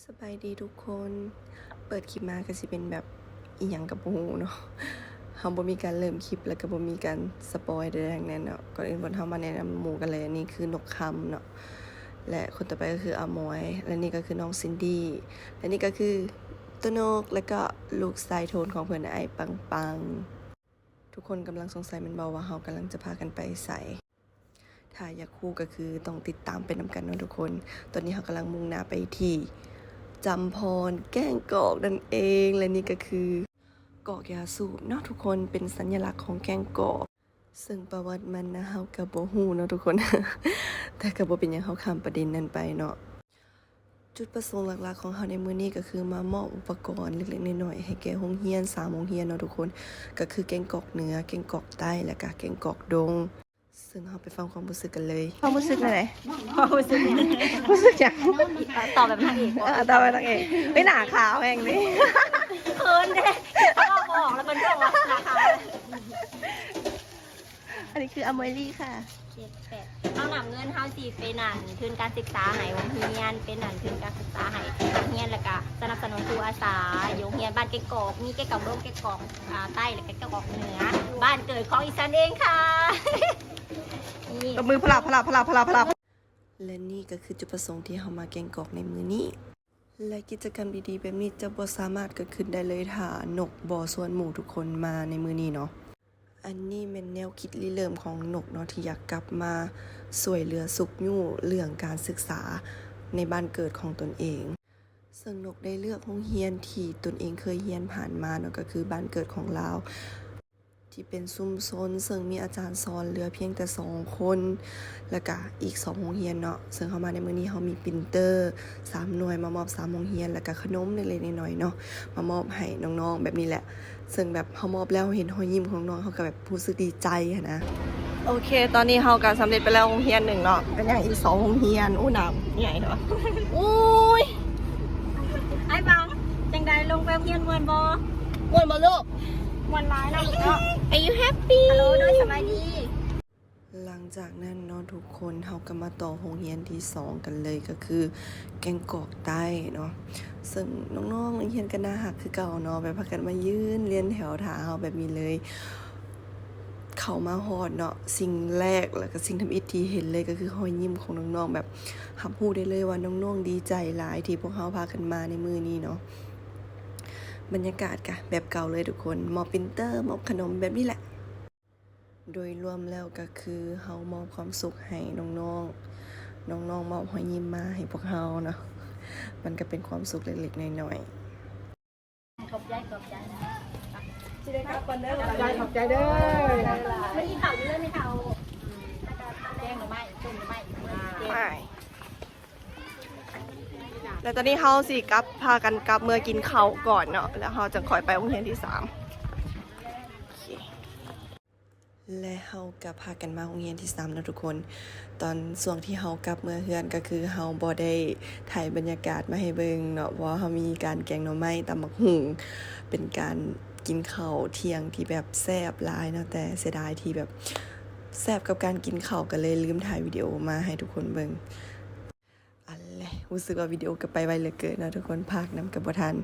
ສະບາຍດີທຸກຄົນ. ເປີດຄລິບມາກໍຊິເປັນແບບອີ່ຫຍັງກໍບໍ່ຮູ້ເນາະ. ເຮົາບໍ່ມີການເລີ່ມຄລິບ ແລ້ວກໍບໍ່ມີການສະປອຍໃດໆທັງນັ້ນເນາະ. ກ່ອນອື່ນ ເຮົາມາແນະນຳໝູ່ກັນເລີຍ. ອັນນີ້ຄືນົກຄຳເນາະ ແລະ ຄົນຕໍ່ໄປກໍຄືອາໝວຍ ແລະ ນີ້ກໍຄືນ້ອງຊິນດີ ແລະ ນີ້ກໍຄືໂຕນົກ ແລະ ກໍລູກຊາຍໂທນຂອງເພິ່ນ ອ້າຍປັງປັງ. ທຸກຄົນກຳລັງສົງໄສແມ່ນບໍ່ວ່າເຮົາກຳລັງຈະພາກັນໄປໃສ? ຖ້າຢາກຮູ້ກໍຄືຕ້ອງຕິດຕາມໄປນຳກັນເນາະທຸກຄົນ. ຕອນນີ້ເຮົາກຳລັງມຸ່ງໜ້າໄປທີ່ຈຳພອນ ແກ້ງກອກນັ້ນເອງ ແລະ ນີ້ກໍຄືກອກຢາສູບເນາະທຸກຄົນ ເປັນສັນຍະລັກຂອງແກ້ງກອກ. ເຊິ່ງປະຫວັດມັນນະ ເຮົາກໍບໍ່ຮູ້ເນາະທຸກຄົນ ແຕ່ກໍບໍ່ເປັນຫຍັງ ເຮົາຂ້າມປະເດັນນັ້ນໄປເນາະ. ຈຸດປະສົງຫຼັກໆຂອງເຮົາໃນມື້ນີ້ກໍຄືມາມອບອຸປະກອນເລັກໆນ້ອຍໆໃຫ້ແກ່ໂຮງຮຽນສາມໂຮງຮຽນເນາະທຸກຄົນ ກໍຄືແກ້ງກອກເໜືອ, ແກ້ງກອກໃຕ້ ແລະ ກະແກ້ງກອກດົງ. ເຊິ່ງເຮົາໄປຟັງຄວາມຮູ້ສຶກກັນເລີຍ. ຄວາມຮູ້ສຶກແນວໃດ? ຄວາມຮູ້ສຶກ ຮູ້ສຶກຫຍັງ? ຕອບແບບນາງເອກ. ເອີ ຕອບແບບນາງເອກ. ເຮີ້ຍ ໜ້າຂາວແຮງນີ້. ເຂີນເດ້ ເວົ້າບໍ່ອອກແລ້ວ ເພິ່ນກໍບອກວ່າໜ້າຂາວ. ອັນນີ້ຄືອາມວຍລີ່ຄ່ະ. ເຈັດແປດ ເຮົານຳເງິນເຮົາຊິເປັນອັນທຶນການສຶກສາໃຫ້ໂຮງຮຽນ ເປັນອັນທຶນການສຶກສາໃຫ້ໂຮງຮຽນ ແລ້ວກະສະໜັບສະໜູນຄູອາສາຢູ່ໂຮງຮຽນບ້ານແກ້ງກອກ ມີແກ້ງກອກດົງ ແກ້ງກອກ ອ່າ ໃຕ້ ແລະ ແກ້ງກອກເໜືອ ບ້ານເກີດຂອງອີ່ສັນເອງຄ່ະ. ນີ້ ຕົບມືພະລາບ ພະລາບ ພະລາບ ພະລາບ ພະລາບ. ແລະ ນີ້ກໍຄືຈຸດປະສົງທີ່ເຮົາມາແກ້ງກອກໃນມື້ນີ້. ແລະ ກິດຈະກຳດີໆແບບນີ້ຈະບໍ່ສາມາດເກີດຂຶ້ນໄດ້ເລີຍ ຖ້ານົກບໍ່ຊວນໝູ່ທຸກຄົນມາໃນມື້ນີ້ເນາະ. ອັນນີ້ແມ່ນແນວຄິດລິເລີ່ມຂອງນົກເນາະ ທີ່ຢາກກັບມາຊ່ວຍເຫຼືອຊຸກຍູ້ເລື່ອງການສຶກສາໃນບ້ານເກີດຂອງຕົນເອງ. ເຊິ່ງນົກໄດ້ເລືອກໂຮງຮຽນທີ່ຕົນເອງເຄີຍຮຽນຜ່ານມາເນາະ ກໍຄືບ້ານເກີດຂອງລາວ ທີ່ເປັນຊຸມຊົນ ເຊິ່ງມີອາຈານສອນເຫຼືອພຽງແຕ່ສອງຄົນ ແລ້ວກະອີກສອງໂຮງຮຽນເນາະ. ເຊິ່ງເຮົາມາໃນມື້ນີ້ ເຮົາມີປຣິນເຕີສາມໜ່ວຍ ມາມອບສາມໂຮງຮຽນ ແລ້ວກະຂະໜົມເລັກໆນ້ອຍໆເນາະ ມາມອບໃຫ້ນ້ອງໆແບບນີ້ແຫຼະ. ເຊິ່ງແບບເຮົາມອບແລ້ວ ເຮົາເຫັນຮອຍຍິ້ມຂອງນ້ອງ ເຮົາກໍແບບຮູ້ສຶກດີໃຈຫັ້ນນະ. ໂອເຄ ຕອນນີ້ເຮົາກໍສຳເລັດໄປແລ້ວໂຮງຮຽນໜຶ່ງເນາະ ກໍຍັງອີກສອງໂຮງຮຽນ. ໂອ້ ໜາວໃຫຍ່ເນາະ. ໂອ້ຍ ອ້າຍບັງ ຈັ່ງໃດ ລົງໄປໂຮງຮຽນມ່ວນບໍ່? ມ່ວນບໍ່ລູກ? ມ່ວນຫຼາຍເນາະລູກເນາະ. Are you happy? ຮັລໂຫຼ ໂດຍ ສະບາຍດີ. ຫຼັງຈາກນັ້ນເນາະທຸກຄົນ ເຮົາກໍມາຕໍ່ໂຮງຮຽນທີສອງກັນເລີຍ ກໍຄືແກ້ງກອກໃຕ້ເນາະ. ເຊິ່ງນ້ອງໆນັກຮຽນກໍໜ້າຮັກຄືເກົ່າເນາະ ແບບພາກັນມາຢືນລຽນແຖວຖ້າເຮົາແບບນີ້ເລີຍ. ເຂົ້າມາຮອດເນາະ ສິ່ງແລກ ແລ້ວກໍສິ່ງທຳອິດທີ່ເຫັນເລີຍ ກໍຄືຮອຍຍິ້ມຂອງນ້ອງໆ ແບບຮັບຮູ້ໄດ້ເລີຍວ່ານ້ອງໆດີໃຈຫຼາຍທີ່ພວກເຮົາພາກັນມາໃນມື້ນີ້ເນາະ. ບັນຍາກາດກະແບບເກົ່າເລີຍທຸກຄົນ ມອບປຣິນເຕີ ມອບຂະໜົມແບບນີ້ແຫຼະ. ໂດຍລວມແລ້ວກໍຄືເຮົາມອບຄວາມສຸກໃຫ້ນ້ອງໆ ນ້ອງໆມອບຮອຍຍິ້ມມາໃຫ້ພວກເຮົາເນາະ ມັນກໍເປັນຄວາມສຸກເລັກໆນ້ອຍໆ. ຂອບໃຈ ຂອບໃຈ ຊິໄດ້ກັບກ່ອນເດີ. ຂອບໃຈ ຂອບໃຈເດີ. ໄປກິນເຂົ້າຢູ່ເຮືອນແມ່ເຖົ້າ ແລ້ວກໍແກງໜໍ່ໄມ້ ຕົ້ມໜໍ່ໄມ້. ແລ້ວຕອນນີ້ເຮົາຊິກັບ ພາກັນກັບເມືອກິນເຂົ້າກ່ອນເນາະ ແລ້ວເຮົາຈັ່ງຄ່ອຍໄປໂຮງຮຽນທີສາມ. ໂອເຄ ແລະ ເຮົາກໍພາກັນມາໂຮງຮຽນທີສາມເນາະທຸກຄົນ. ຕອນຊ່ວງທີ່ເຮົາກັບເມືອເຮືອນ ກໍຄືເຮົາບໍ່ໄດ້ຖ່າຍບັນຍາກາດມາໃຫ້ເບິ່ງເນາະ ເພາະວ່າເຮົາມີການແກງໜໍ່ໄມ້ ຕຳບັກຫຸ່ງ ເປັນການກິນເຂົ້າທ່ຽງທີ່ແບບແຊບຫຼາຍເນາະ ແຕ່ເສຍດາຍທີ່ແບບແຊບກັບການກິນເຂົ້າ ກໍເລີຍລືມຖ່າຍວິດີໂອມາໃຫ້ທຸກຄົນເບິ່ງ. ອັນແລະ ຮູ້ສຶກວ່າວິດີໂອກໍໄປໄວເຫຼືອເກີນເນາະທຸກຄົນ ພາກນຳກໍບໍ່ທັນ.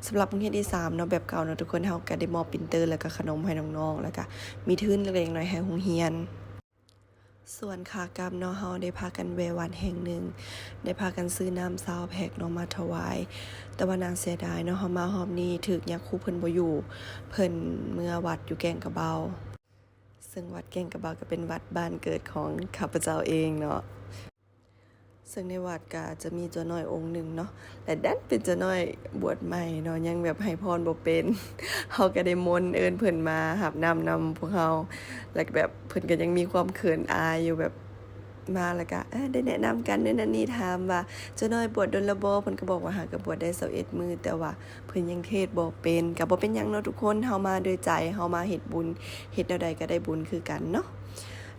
ສຳລັບໂຮງຮຽນທີສາມເນາະ ແບບເກົ່າເນາະທຸກຄົນ ເຮົາກໍໄດ້ມອບປຣິນເຕີ ແລ້ວກໍຂະໜົມໃຫ້ນ້ອງໆ ແລ້ວກໍມີທຶນເລັກໆນ້ອຍໆໃຫ້ໂຮງຮຽນ. ສ່ວນຂາກັບເນາະ ເຮົາໄດ້ພາກັນແວ່ວັດແຫ່ງໜຶ່ງ ໄດ້ພາກັນຊື້ນ້ຳຊາວແພັກເນາະມາຖະຫວາຍ ແຕ່ວ່າໜ້າເສຍດາຍເນາະ ເຮົາມາຮອບນີ້ຖືກຍາຄູເພິ່ນບໍ່ຢູ່ ເພິ່ນເມືອວັດຢູ່ແກ້ງກະເບົາ ເຊິ່ງວັດແກ້ງກະເບົາກໍເປັນວັດບ້ານເກີດຂອງຂ້າພະເຈົ້າເອງເນາະ. ເຊິ່ງໃນວັດກະຈະມີເຈົ້ານ້ອຍອົງໜຶ່ງເນາະ ແລະ ດັນເປັນເຈົ້ານ້ອຍບວດໃໝ່ເນາະ ຍັງແບບໃຫ້ພອນບໍ່ເປັນ ເຮົາກະໄດ້ມົນເອີ້ນເພິ່ນມາຮັບນ້ຳນຳພວກເຮົາ ແລະ ກະແບບເພິ່ນກະຍັງມີຄວາມເຂີນອາຍຢູ່ ແບບມາແລ້ວກະ ເອີ ໄດ້ແນະນຳກັນນັ້ນນີ້ ຖາມວ່າເຈົ້ານ້ອຍບວດດົນແລ້ວບໍ່ ເພິ່ນກະບອກວ່າຫາກະບວດໄດ້ຊາວເອັດມື້ ແຕ່ວ່າເພິ່ນຍັງເທດບໍ່ເປັນ. ກະບໍ່ເປັນຫຍັງເນາະທຸກຄົນ ເຮົາມາດ້ວຍໃຈ ເຮົາມາເຮັດບຸນ ເຮັດແນວໃດກະໄດ້ບຸນຄືກັນເນາະ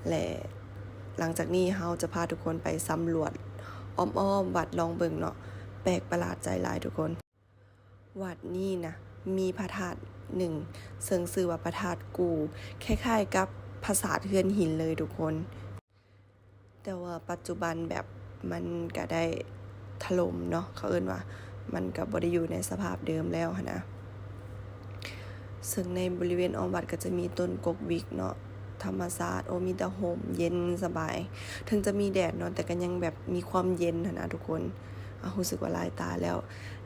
ແລະ ຫຼັງຈາກນີ້ເຮົາຈະພາທຸກຄົນໄປສຳຫຼວດອ້ອມໆວັດລອງເບິ່ງເນາະ ແປກປະຫຼາດໃຈຫຼາຍທຸກຄົນ. ວັດນີ້ນະ ມີພະທາດໜຶ່ງ ເຊິ່ງຊື່ວ່າພະທາດກູ່ ຄ້າຍໆກັບປາສາດເຮືອນຫີນເລີຍທຸກຄົນ ແຕ່ວ່າປັດຈຸບັນແບບມັນກະໄດ້ຖະຫຼົ່ມເນາະ ເຂົາເອີ້ນວ່າ ມັນກໍບໍ່ໄດ້ຢູ່ໃນສະພາບເດີມແລ້ວຫັ້ນນະ. ເຊິ່ງໃນບໍລິເວນອ້ອມວັດກໍຈະມີຕົ້ນກົກວິກເນາະ ທຳມະຊາດ ໂອ້ ມີແຕ່ຮົ່ມເຢັນສະບາຍ ເຖິງຈະມີແດດເນາະ ແຕ່ກໍຍັງແບບມີຄວາມເຢັນຫັ້ນນະທຸກຄົນ. ອາ ຮູ້ສຶກວ່າຫຼາຍຕາແລ້ວ.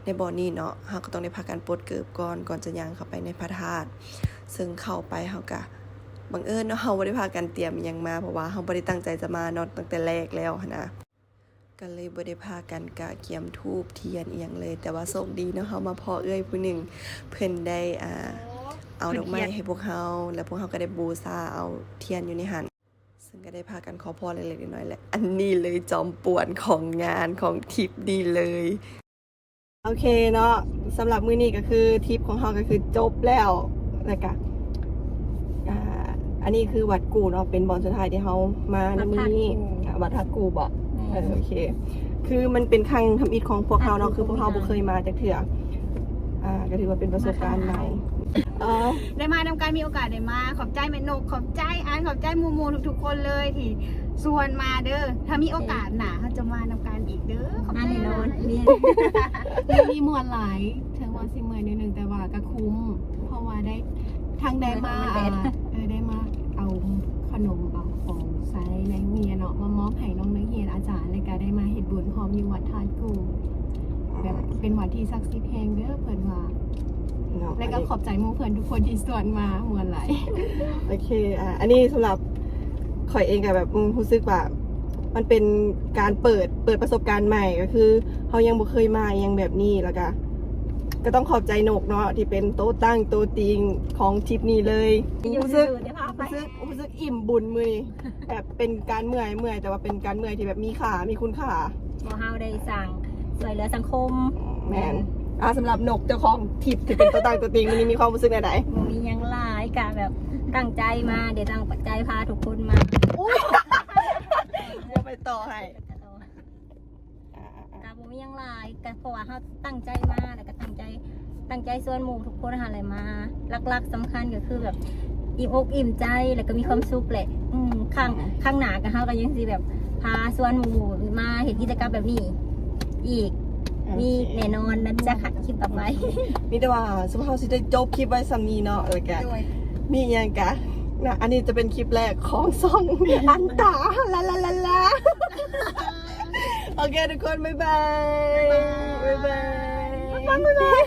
ໃນບ່ອນນີ້ເນາະ ເຮົາກໍຕ້ອງໄດ້ພາກັນປົດເກີບກ່ອນ ກ່ອນຈະຍ່າງເຂົ້າໄປໃນພະທາດ ເຊິ່ງເຂົ້າໄປເຮົາກະ ບັງເອີນເນາະ ເຮົາບໍ່ໄດ້ພາກັນຕຽມອີ່ຫຍັງມາ ເພາະວ່າເຮົາບໍ່ໄດ້ຕັ້ງໃຈຈະມາເນາະ ຕັ້ງແຕ່ແລກແລ້ວຫັ້ນນະ ກໍເລີຍບໍ່ໄດ້ພາກັນກະກຽມທູບທຽນອີ່ຫຍັງເລີຍ. ແຕ່ວ່າໂຊກດີເນາະ ເຮົາມາພໍ້ເອື້ອຍຜູ້ໜຶ່ງ ເພິ່ນໄດ້ ອ່າ ເອົາດອກໄມ້ໃຫ້ພວກເຮົາ ແລ້ວພວກເຮົາກໍໄດ້ບູຊາເອົາທຽນຢູ່ໃນຫັ້ນ. ເຊິ່ງກໍໄດ້ພາກັນຂໍພອນເລັກໆນ້ອຍໆແຫຼະ. ອັນນີ້ເລີຍຈອມປ່ວນຂອງງານຂອງທຣິບນີ້ເລີຍ. ໂອເຄເນາະ ສຳລັບມື້ນີ້ກໍຄືທຣິບຂອງເຮົາກໍຄືຈົບແລ້ວ. ແລ້ວກະ ອ່າ ອັນນີ້ຄືວັດກູ່ເນາະ ເປັນບ່ອນສຸດທ້າຍທີ່ເຮົາມາໃນມື້ນີ້. ວັດທາດກູ່ ອ່າ ວັດທາດກູ່ບໍ? ແມ່ນ ເອີ ໂອເຄ. ຄືມັນເປັນຄັ້ງທຳອິດຂອງພວກເຮົາເນາະ ຄືພວກເຮົາບໍ່ເຄີຍມາຈັກເທື່ອ. ອ່າ ກໍຖືວ່າເປັນປະສົບການໃໝ່. ເອີ ໄດ້ມານຳກັນ ມີໂອກາດໄດ້ມາ. ຂອບໃຈແມ່ນົກ ຂອບໃຈອານ ຂອບໃຈໝູ່ໆທຸກໆຄົນເລີຍທີ່ຊວນມາເດີ. ຖ້າມີໂອກາດໜ້າເຮົາຈະມານຳກັນອີກເດີ. ຂອບໃຈຫຼາຍໆ. ແມ່ນ ມີມ່ວນຫຼາຍ ເຖິງວ່າຊິເມື່ອຍໜ້ອຍໜຶ່ງ ແຕ່ວ່າກໍຄຸ້ມ ເພາະວ່າໄດ້ ທັງໄດ້ມາ ອ່າ ເອີ ໄດ້ມາເອົາຂະໜົມ ເອົາຂອງໃຊ້ໃນໂຮງຮຽນເນາະ ມາມອບໃຫ້ນ້ອງນັກຮຽນ ອາຈານ ແລ້ວກະໄດ້ມາເຮັດບຸນພ້ອມຢູ່ວັດທາດກູ່. ແບບເປັນວັດທີ່ສັກສິດແຮງເດີເພິ່ນວ່າເນາະ. ແລ້ວກໍຂອບໃຈໝູ່ເພື່ອນທຸກຄົນທີ່ຊວນມາ ມ່ວນຫຼາຍ. ໂອເຄ ອ່າ ອັນນີ້ສຳລັບຂ້ອຍເອງກໍແບບ ອືມ ຮູ້ສຶກວ່າມັນເປັນການເປີດ ເປີດປະສົບການໃໝ່ ກໍຄືເຮົາຍັງບໍ່ເຄີຍມາອີ່ຫຍັງແບບນີ້ ແລ້ວກະ ກໍຕ້ອງຂອບໃຈນົກເນາະ ທີ່ເປັນໂຕຕັ້ງໂຕຕີງຂອງທຣິບນີ້ເລີຍ. ຮູ້ສຶກ ຮູ້ສຶກ ຮູ້ສຶກອີ່ມບຸນມື້ນີ້ ແບບເປັນການເມື່ອຍ ເມື່ອຍ ແຕ່ວ່າເປັນການເມື່ອຍທີ່ແບບມີຄ່າ ມີຄຸນຄ່າ ເພາະເຮົາໄດ້ສ້າງ ຊ່ວຍເຫຼືອສັງຄົມ. ແມ່ນ. ອ່າ ສຳລັບນົກເຈົ້າຂອງທຣິບທີ່ເປັນໂຕຕັ້ງໂຕຕີງມື້ນີ້ ມີຄວາມຮູ້ສຶກແນວໃດ? ບໍ່ມີຫຍັງຫຼາຍ ກະແບບຕັ້ງໃຈມາ ເດ ຕັ້ງໃຈພາທຸກຄົນມາ. ອຸ້ຍ ຢ່າໄປຕໍ່ໃຫ້. ອ່າໆໆ ກະບໍ່ມີຫຍັງຫຼາຍ ກະເພາະວ່າເຮົາຕັ້ງໃຈມາ ແລ້ວກະຕັ້ງໃຈ ຕັ້ງໃຈຊວນໝູ່ທຸກຄົນຫັ້ນແຫຼະມາ. ຫຼັກໆສຳຄັນກໍຄືແບບອີ່ມອົກອີ່ມໃຈ ແລ້ວກໍມີຄວາມສຸກແຫຼະ. ອືມ ຄັ້ງ ຄັ້ງໜ້າກໍເຮົາກໍຍັງຊິແບບພາຊວນໝູ່ມາເຮັດກິດຈະກຳແບບນີ້ອີກ. ໂອເຄ ມີແນ່ນອນນະຈ໊ະ ຄລິບຕໍ່ໄປ. ມີແຕ່ວ່າຊຸມເຮົາຊິໄດ້ຈົບຄລິບໄວ້ສ່ຳນີ້ເນາະ ແລ້ວກະ ໂດຍ ມີຫຍັງກະນະ ອັນນີ້ຈະເປັນຄລິບແລກຂອງຊ່ອງອັນຕາ ລາລາລາລາ. ໂອເຄທຸກຄົນ ບາຍບາຍ ບາຍບາຍ ບາຍບາຍ.